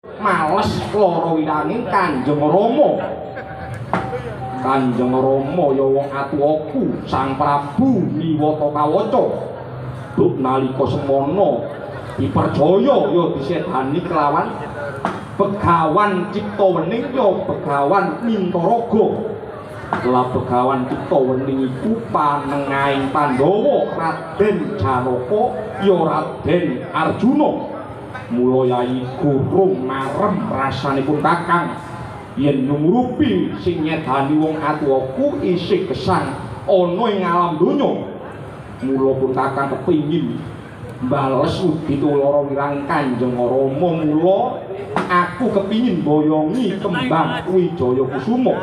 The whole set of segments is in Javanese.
Males lara wiranging Kanjeng Rama. Kanjeng Rama ya wong atuwaku, Sang Prabu Niwata Kawaca. Duk nalika semana dipercaya ya disedani kelawan Begawan Cipta Wening ya Begawan Mintaraga. Lah Begawan Cipta Wening iku panengahing Pandhawa Raden Janaka ya Raden Arjuna. Mula Yayi gurung marem rasanipun Kakang yen nyumurupi sing nyedani wong atuwaku isih gesang ana ing alam donya. Mula pun Kakang kepingin bales udita lara wirang Kanjeng Rama. Mula aku kepingin boyongi kembang Wijaya Kusuma.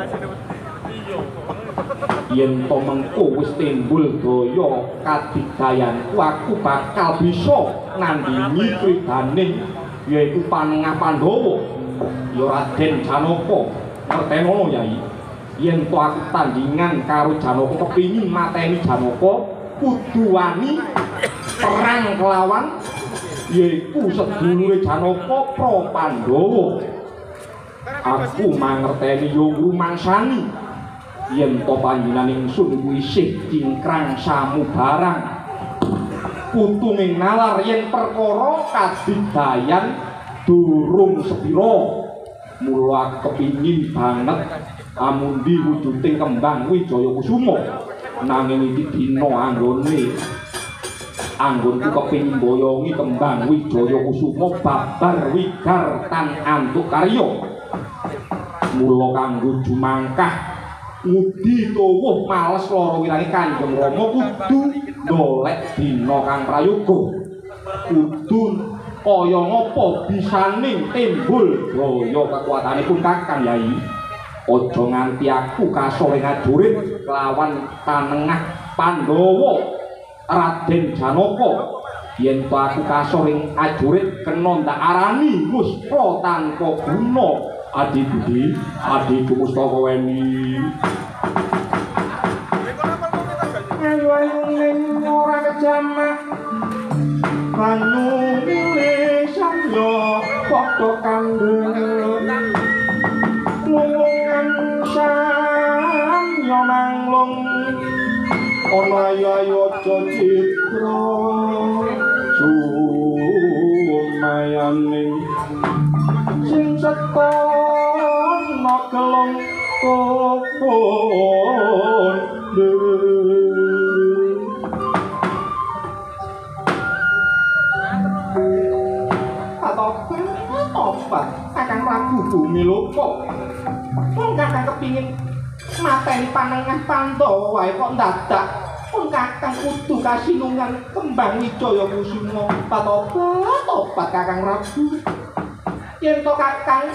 Yen to mengko wis timbul daya kadigdayanku, aku bakal bisa nandingi kridaning yaiku panengah Pandhawa ya Raden Janaka. Ngertenono Yai, yen to aku tandingan karo Janaka kepingin mateni Janaka, kudu wani perang kelawan yaiku sedulure Janaka pra Pandhawa. Aku mangerteni yo ngrumangsani yen to panjenengan ingsun iku isih cingkrang samubarang putunging nalar yen perkara kadigdayan durung sepira. Mula aku kepingin banget amundi wujuding kembang Wijaya Kusuma, nanging iki dina anggone anggonku kepingin boyongi kembang Wijaya Kusuma babar wigar tan antuk karya. Mula kanggo jumangkah ngudi tuwuh males lara wirange Kanjeng Rama kudu ndolek dina kang prayoga, kudu kaya ngapa bisane timbul daya kekuatanipun Kakang Yai. Aja nganti aku kasore ngajurit kelawan panengah Pandhawa Raden Janaka. Yen to aku kasore ajurit kena ndak arani muspa tanpa guna. Adi Budi, Adi Pustaka Weni. Ayu ayu ning ora kejamak, banyu milih samya padha kandel. Lulungan samya manglung, ana ayu ayu aja citra sumayaning sing setana gelung kokon. Atobat Kakang Prabu Bumi Loka, wong Kakang kepingin mateni panengah Pandhawa wae kok ndadak pun Kakang kudu kasinungan kembang Wijaya Kusuma. Atobat Kakang Prabu, yen to Kakang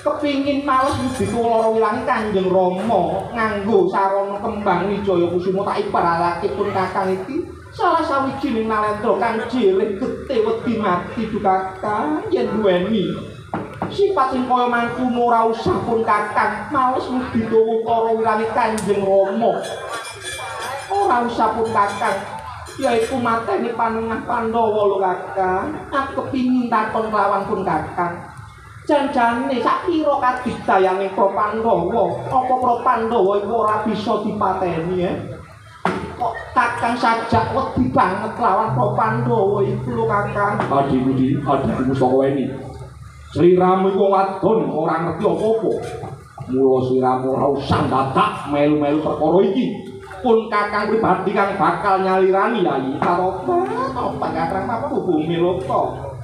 kepingin males ngudita lara wilangi Kanjeng Rama nganggo sarana kembang Wijaya Kusuma, tak ibaratake pun Kakang iki salah sawijining nalendra kang jirih getih wedi mati. Du Kakang yen duweni sifat sing kaya mangkono ora usah pun Kakang males ngudita lara wilangi Kanjeng Rama. Ora usah pun Kakang yaiku mateni panengah Pandhawa lho Kakang. Aku kepingin takon kelawan pun Kakang, janjane sak pira kadigdayane pra Pandhawa? Apa pra Pandhawa iku ora bisa dipateni Kok Kakang sajak wedi banget lawan pra Pandhawa iku lho Kakang. Adi Budi, Adi Pustaka Weni, sliramu iku wadon ora ngerti apa-apa. Mula sliramu ora usah dadak melu-melu perkara iki. Pun Kakang pribadi kang bakal nyalirani Yai. Atobat Kakang Prabu Bumi Loka.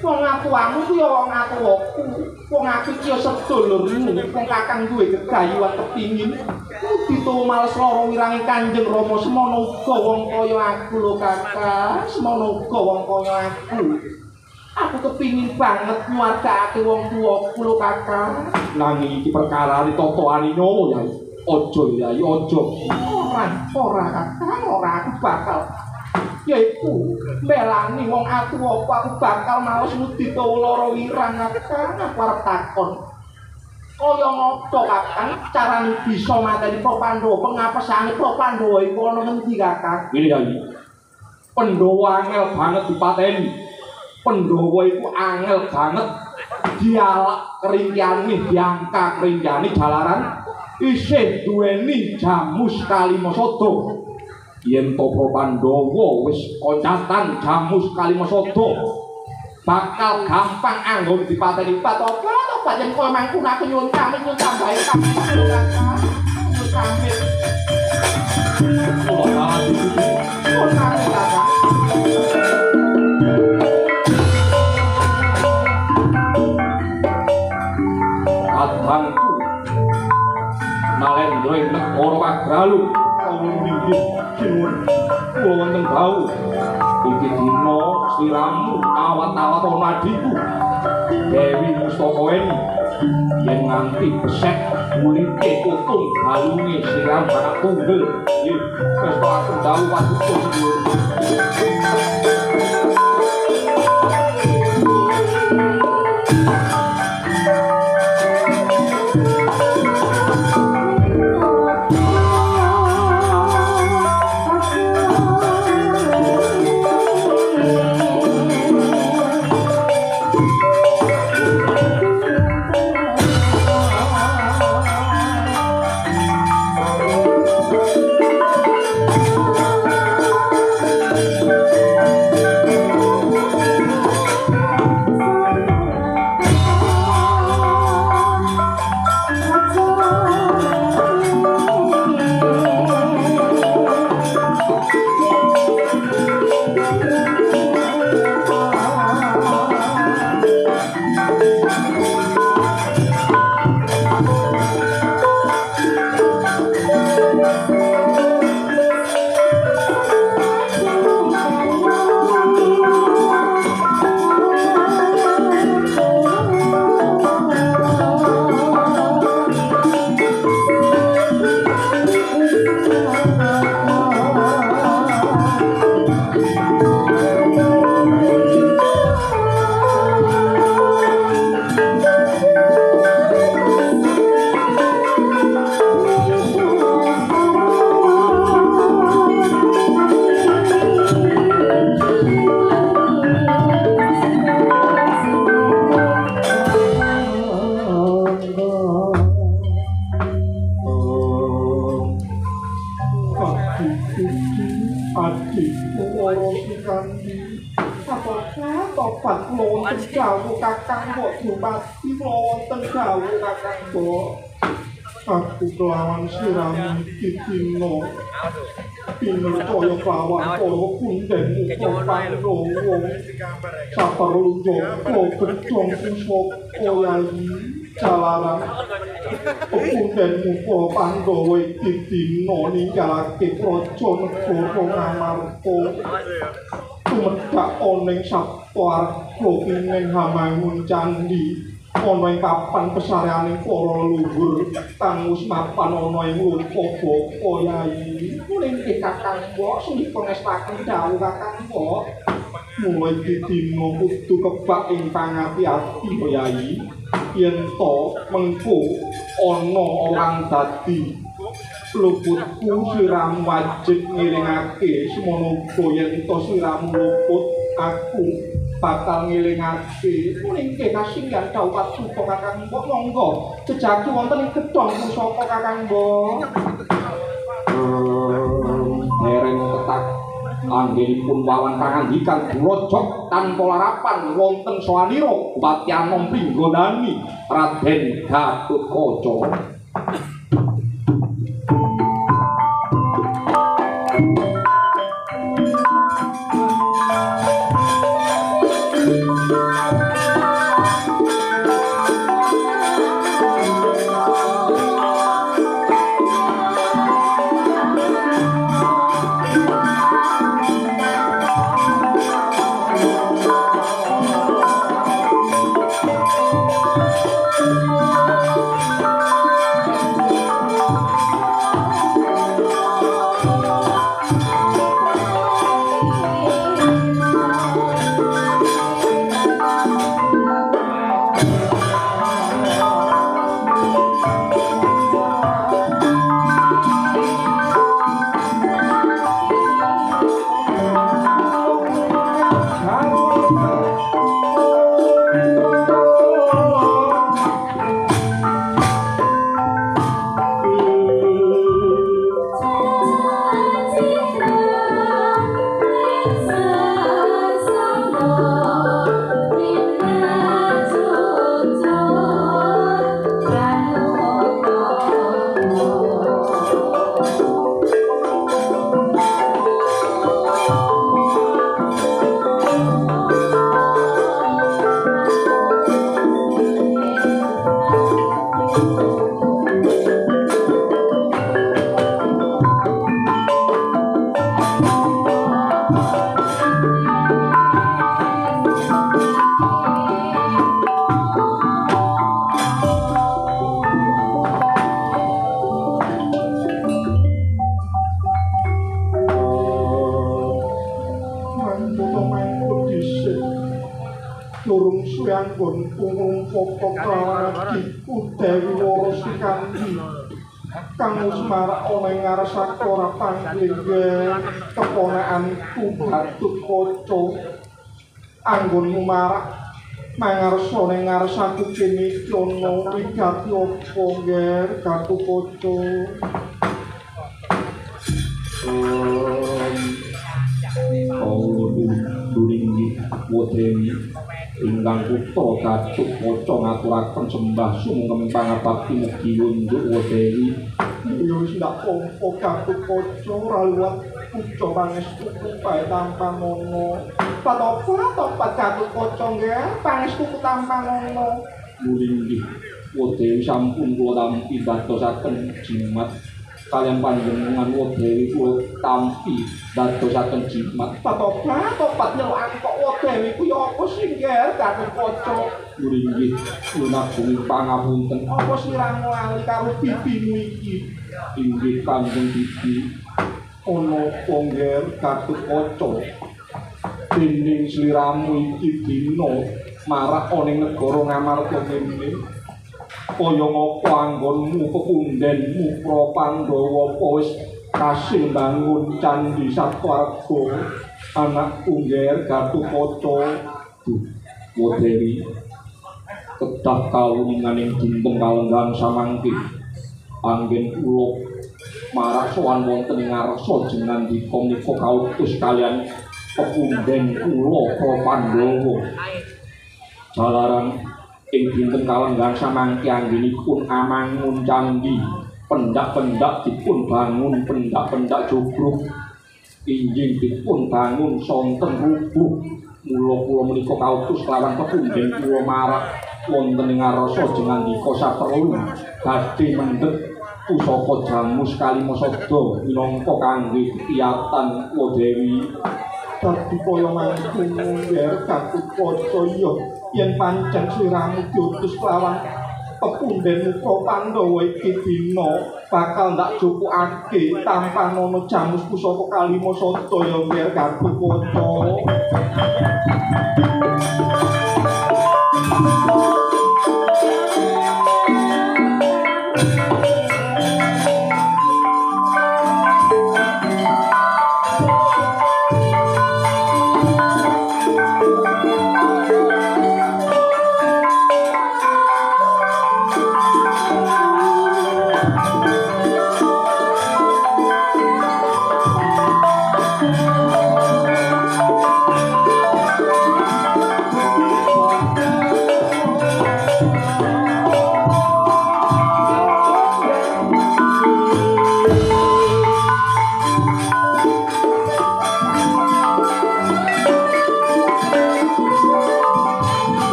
Wong atuwamu ku ya wong atuwaku, wong aku iki ya sedulurmu. Wong Kakang duwe gegayuhan kepingin ngudita males lara wirange Kanjeng Rama, semono uga wong kaya aku lho Kakang, semono uga wong kaya aku. Aku kepingin banget nyuwargakake wong tuwaku lho Kakang. Nanging iki perkarane totoane nyawa Yai. Aja Yai, aja. Ora, ora Kakang, ora aku bakal yaiku mbelani wong atuwa, aku bakal males ngudita lara wirang Kakang. Aku arep takon kaya ngopo Kakang carane bisa mateni pra Pandhawa? Pengapesane pra Pandhawa iku ana ngendi Kakang? Ngene Yai, Pandhawa angel banget dipateni. Pandhawa iku angel banget dialak kerintyane, diangka kerintyane jalaran isih duweni Jamus Kalimasada. Yen to para Pandhawa wis koncatan Jamus Kalimasada bakal gampang anggon dipateni. Tobat yen kaya mangkono aku nyuwun pamit, nyuwun tambahi pamit kakang. Nyuwun pamit. Kula nyuwun pamit kakang. Kadangku Nalendra ing negara Pagralu kawula inggih sinuwun kula wonten dawuh iki dina sliramu awat-awat ana adhiku Dewi Mustakaweni yen nganti besek kulite kutung balunge sliramu bakal tunggel. Nggih wis aku dawuh paduka sinuwun. Aku kelawan siramu iki dina pinercaya kelawan para kunden muka Pandhawa saperlu njaga gedhong pusaka yayi jalaran kunden muka Pandhawa iki dina ninggalake praja negara Ngamarta tumedhak ana ing Saptaarga ing Hamangun Candhi ana ing papan pesareaning para leluhur kang wis mapan ana ing Loka Yayi. Nggih Kakang Mbok sendika ngestaken dawuh Kakang Mbok. Mula iki dina kudu kebak ing pangati-ati Yayi. Yen to mengko ana orang dadi luputku sliramu wajib ngelingake semono uga yen to sliramu luput aku bakal ngelingake. Nggih kasinggihan dawuh paduka Kakang Mbok monggo jejaki wonten ing gedhong pusaka Kakang Mbok. Dereng ketak anggenipun wawan pangandikan brojok tanpa larapan wonten sowanira Bupati Anom Pringgondani Raden Gatotkaca. anggonku ngrumpaka kelawan adhiku Dewi Wara Sikandi kang wis marak ana ing ngarsaku ora panggih keponakanku Gatotkaca anggonmu marak mangarsa ning ngarsaku kene iki ana wigati apa Nger Gatotkaca? Dewi ingkang putra Gatotkaca ngaturaken sembah sumangga pangabakti mugi yunduk Dewi. Ya wis ndak pompo Gatotkaca ora luwat puja pangestuku bae tanpa ngono. Topat Gatotkaca nggih pangestuku tanpa ngono. Mulinggih Dewi sampun kula tampi dadosaken jimat kalian panjenengan Dewi kula tampi dadosaken jimat. Topat nyelukan kok Dewi ku ya apa sih Nger Gatotkaca? Mulinggih kula agung pangapunten. Apa sliramu lali karo bibimu iki? Inggih Kanjeng Bibi. Ana apa Nger Gatotkaca? Dening sliramu iki dina marak ana ing negara Ngamarta kene. Kaya ngapa anggonmu pepundhenmu para Pandhawa apa wis kasil mbangun candhi Satwarga anakku Nger Gatotkaca? Duh Dewi kedah kawuningan ing dinten kalenggahan samangke anggen kula marak sowan wonten ing ngarsa jenengandika menika kautus kalian pepundhen kula para Pandhawa. Jalaran ing dinten kalenggahan samangke anggenipun amangun candhi pendak-pendak dipun bangun, pendak-pendak jugruk injing dipun bangun sonten rubuh. Mula kula menika kautus kelawan pepundhen kula marak wonten ing ngarsa jenengandika saperlu badhe mendhet pusaka jamus kalimasada minangka kangge kekiyatan Kula Dewi. Dadi kaya mangkono Nger Gatotkaca ya yen pancen sliramu diutus kelawan pepundhenmu para Pandhawa iki dina bakal ndak jupukake tanpa nono jamus pusaka kalimasada ya Nger Gatotkaca.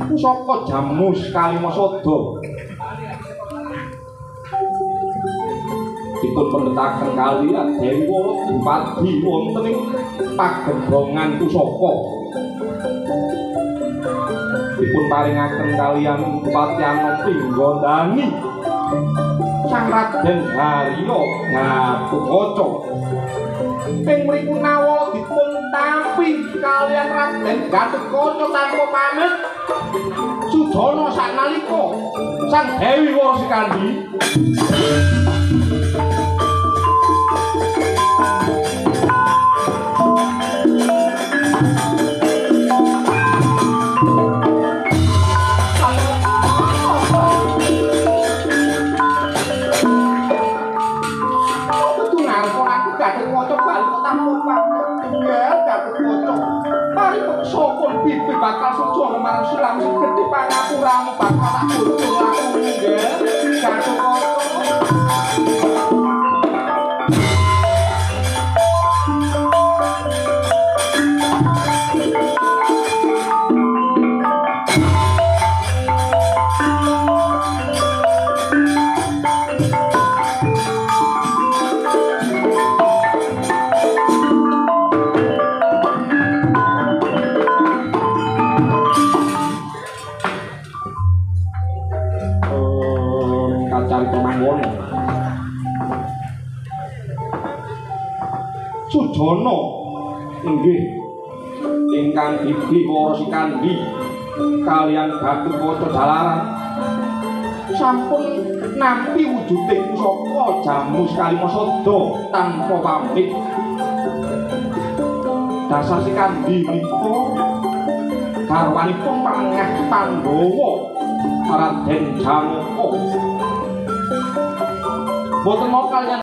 Pusaka jamus kalimasada dipun pendhetaken kaliyan Dewi Wara Drupadi wonten ing pagembongan pusaka. Dipun paringaken kaliyan Bupati Anom Pringgondani Sang Raden Haryo Gatotkaca. Ing mriku nawala dipun tampi kaliyan Raden Gatotkaca tanpa pamit. Sudana saknalika Sang Dewi Wara Sikandi Bakal sujana marang silam sing gedhe pangapuramu bakal tak bocor aku nggih Gatotkaca. Sujana nenggih ingkang bibi para Sikandi kaliyan Gatotkaca Jalaran sampun nampi wujuding pusaka Jamus Kalimasada tanpa pamit. Dasar Sikandi menika garwanipun Panengah Pandhawa Raden Janaka. Boten mau kaliyan